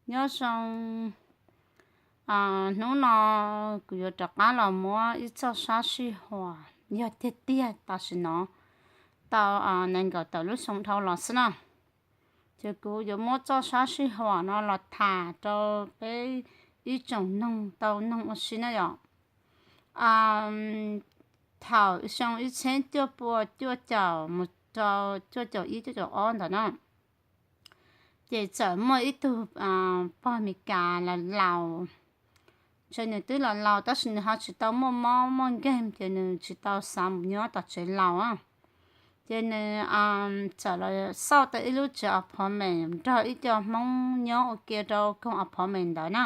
Nyob zoo, hnub no kuv yuav rov qab los muab ib txoj sab sij huam yog tiag tiag tam sim no tau nees nkaum tawm lub xyoo dhau los xwb na. Ces kuv yuav muab txoj sab sij huam no los tham rau peb ib tsoom noog tau noog ua si na yom. Thaum xyoo ib txhiab cuaj pua cuaj caum mus rau cuaj caum ib cuaj caum ob ntawd na, ces txawm muaj ib tug pog Meskas laus laus, ntshe nws twb laus laus tab sis nws ho tsis tau muaj mob muaj nkeeg ces nws tsis tau xav mus nyob tom tsev laus. Ces nws txawm los xauj tau ib lub tsev apartment nrog ib co Hmoob nyob ua ke rau koog apartment ntawd na.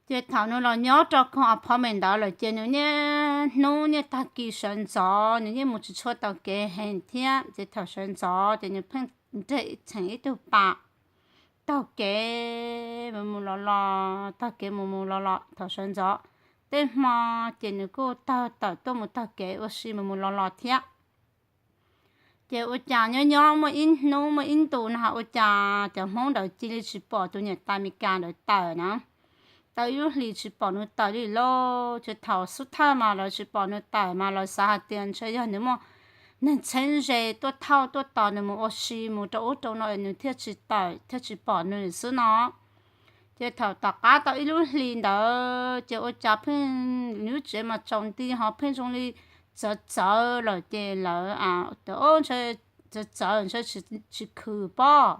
Ces thaum nws los nyob rau koog apartment ntawd lawm ces nws niaj hnub niaj tag kis sawv ntxov nws yeej mus tsis tshua taus kev heev thiab. Ces thaum sawv ntxov ces nws pheej nreg tseem ib tug pas taug kev mus mus los los, taug kev mus mus los los thaum sawv ntxov. Tej hmo ces nws kuj taug tawm tuaj mus taug kev ua si mus mus los los thiab. Ces ua cas nyob nyob muaj ib hnub muaj ib ntus no ua cas cov Hmoob ntawd cia li tsis pom tus niam tais Meskas ntawd tawm na. Tau ib lub hlis tsis pom nws tawm li lauj. Ces thaum xub thawj mas lawv tsis pom nws tawm mas lawv xav hais tias ntshe yog nws muaj neeg txheeb ze tuaj thauj tuaj tos nws mus ua si mus rau ub rau no nws thiaj tsis tawm thiaj tsis pom nws xwb no. Ces thaum tom qab tau ib lub hlis ntawd ces ua cas pheej lub tsev mas tsaus nti ho pheej zoo li txawv txawv lawm ces lawv tias, Ob, ntshe txawv txawv ntshe tsis khwv pob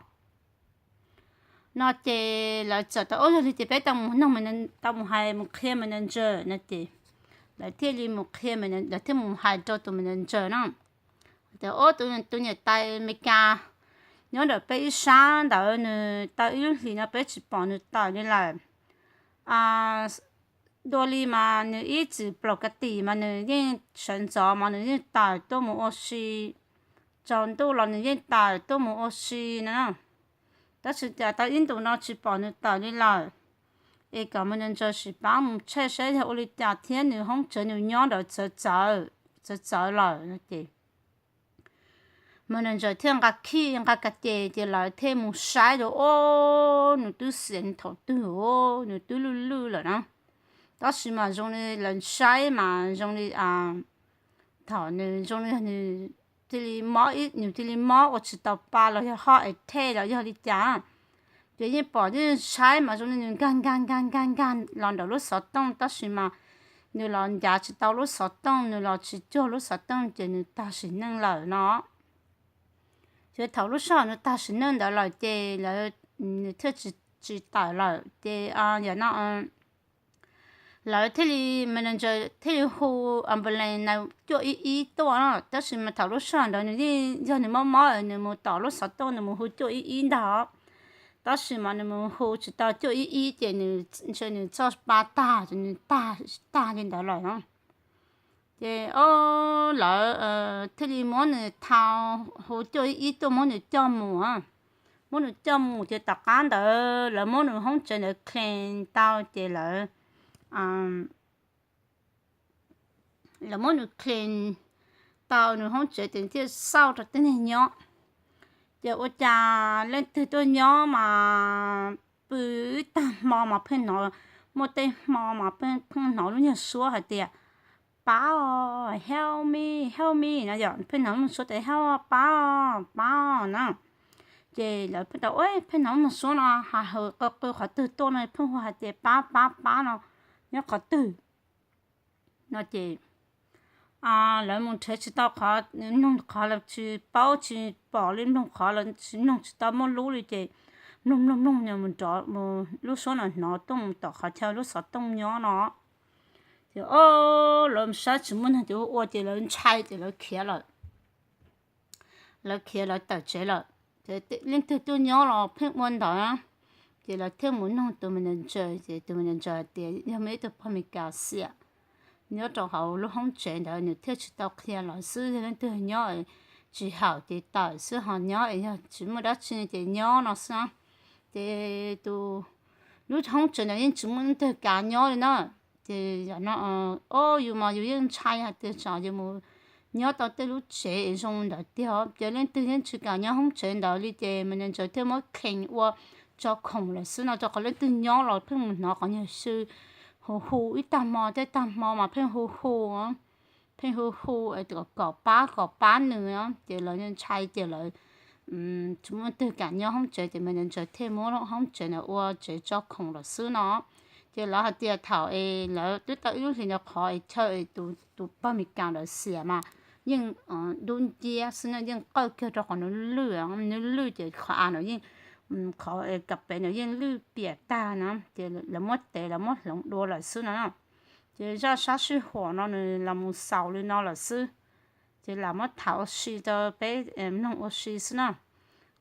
no. Ces lawv txawm tias, Ob, yog li ces peb tau mus noog, tau mus hais mus qhia manager no ces lawv thiaj li mus qhia, lawv thiaj mus hais rau tus manager na. Tias, Ob, tus niam tais Meskas nyob ntawm peb ib sab ntawd nws tau ib lub hlis no peb tsis pom nws tawm li lawm. Dua li mas nws ib txwm plaus ka tim mas nws yeej sawv ntxov mas nws yeej tawm tuaj mus ua si, tsaus ntuj los nws yeej tawm tuaj mus ua si na. Tab sis cas tau ib ntus no tsis pom nws tawm li lawm. Es kom manager sim pab mus check saib yog ua li cas thiab nws hoob tsev nws nyob ntawd txawv txawv lawm no ces manager thiaj nqa khij nqa kas ces ces lawv thiaj mus saib rau, Ob, nws twb xiam thaum twg, nws twb lwj lwj lawm na. Tab sis mas zoo li lawv saib mas zoo li thaum nws zoo li nws cia li mob, nws cia li mob ua tsis tau pa los yog ho es thej los yog li cas. Ces yeej pom yeej saib mas zoo li nws nkag nkag nkag nkag nkag los ntawm lub xov tooj tab sis mas nws los ncav tsis tau lub xov tooj, nws los tsis cuag lub xov tooj ces nws tag sim neej lawm no. Ces thaum lub sij hawm nws tag sim neej ntawd lawm ces lawv, nws thiaj tsis tawm lawm ces yam no lawv thiaj li, manager thiaj li hu ambulance na, cuaj ib ib tuaj no. Tab sis mas thaum lub sij hawm ntawd nws yeej yog nws mob mob nws mus tom lub xov tooj nws mus hu cuaj ib ib ntag. Tab sis mas nws mus hu tsis tau cuaj ib ib ces nws ntshe nws txoj pa tag ces nws tag tag li ntawd lawm no. Ces o, lawv thiaj li muab nws thau, hu cuaj ib ib tuaj muab nws coj mus, muab nws coj mus ces tom qab ntawd lawv muab nws hoob tsev ntawd clean tau ces lawv, lawv muab nws clean tau nws hoob tsev ces thiaj xauj rau tej neeg nyob. Ces ua cas leej twg tuaj nyob mas pw ib tag hmo mas pheej hnov, muaj tej hmo mas pheej pheej hnov lub nyuag suab hais tias, Pab, help me, help me no yom, pheej hnov lub nyuag suab tias, Help, pab, pab na. Ces lawv pheej tau, Pheej hnov lub nyuag suab no has hws qw qw qhov twg tuaj no, pheej hu hais tias, Pab, pab, pab no, nyob qhov twg no ces lawv mus nrhiav tsis tau qhov, mloog qhov los tsis paub tsis pom li, mloog qhov los tsis mloog tsis tau muaj lub li ces mloog mloog mloog mus nrov mus lub suab no hnov tuaj mus tom qhov chaw lub xov tooj nyob no. Ces o, lawv saib tsis muaj neeg ces ua ua ces lawv ntshai ces lawv khiav lawm. Lawv khiav lawv tawm tsev lawm. Ces leej twg tuaj nyob los pheej ua ntawd. Ces lawv thiaj mus noog tus manager ces tus manager hais tias yog muaj ib tug pog Amelikas xiam nyob rau hauv lub hoob tsev ntawd nws thiaj tsis tau qhia lawv xwb, yog leej twg nyob tsis haum ces tawm xwb, ho nyob es yog tsis muaj dab tsi ces nyob no xwb. Ces tus, lub hoob tsev ntawd yeej tsis muaj leej twg kav nyob li na. Ces yam no, o, yus mas yus yeej ntshai hais tias tsam yus mus nyob tau tej lub tsev es zoo ntawd tiag, ces leej twg yeej tsis kam nyob hoob tsev ntawd li ces manager thiaj muab clean ua tso khoom lawm xwb no, rau qhov leej twg nyob los pheej mus hnov qhov nyuag sw hu hu ib tag hmo tej tag hmo mas pheej hu hu, pheej hu hu kom pab kom pab nws. Ces lawv ntshai ces lawv tsis muaj twg kam nyob hoob tsev ces me ntawd thiaj muab hoob tsev ntawd ua tsev tso khoom lawm xwb no. Ces lawv hais tias thaum es lawv twb tau ib lub hlis ntawd qhov es chaw es tus pog Mes Kas ntawd xiam mas yeej dub nciab xwb no, yeej qawj kiag rau qhov nws lwj, nws lwj ces qhov av no yeej, qhov kas pem no yeej lwj piam tag no. Ces lawv muab tev lawv muab hloov dua lawm xwb no. Ces zaj sab sij huam no nws los mus xaus li no lawm xwb. Ces lam muab tham ua si rau peb mloog ua si xwb na.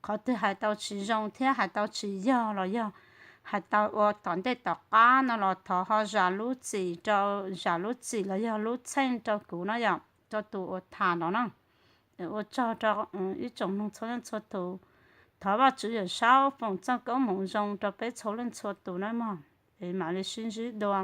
Qhov twg hais tau tsis zoo thiab hais tau tsis yog los yog hais tau ua tom ntej tom qab no los thov ho zam lub txim rau, zam lub txim los yog lub txheej rau kuv no yom, rau tus uas tham no na. Ua tsaug rau ib tsoom mloog txhua leej txhua tus. Thov Vajtswv Yawm Saub foom txoj koob hmoov zoo rau peb txhua leej txhua tus nawb mog. Es mam li sib ntsib dua.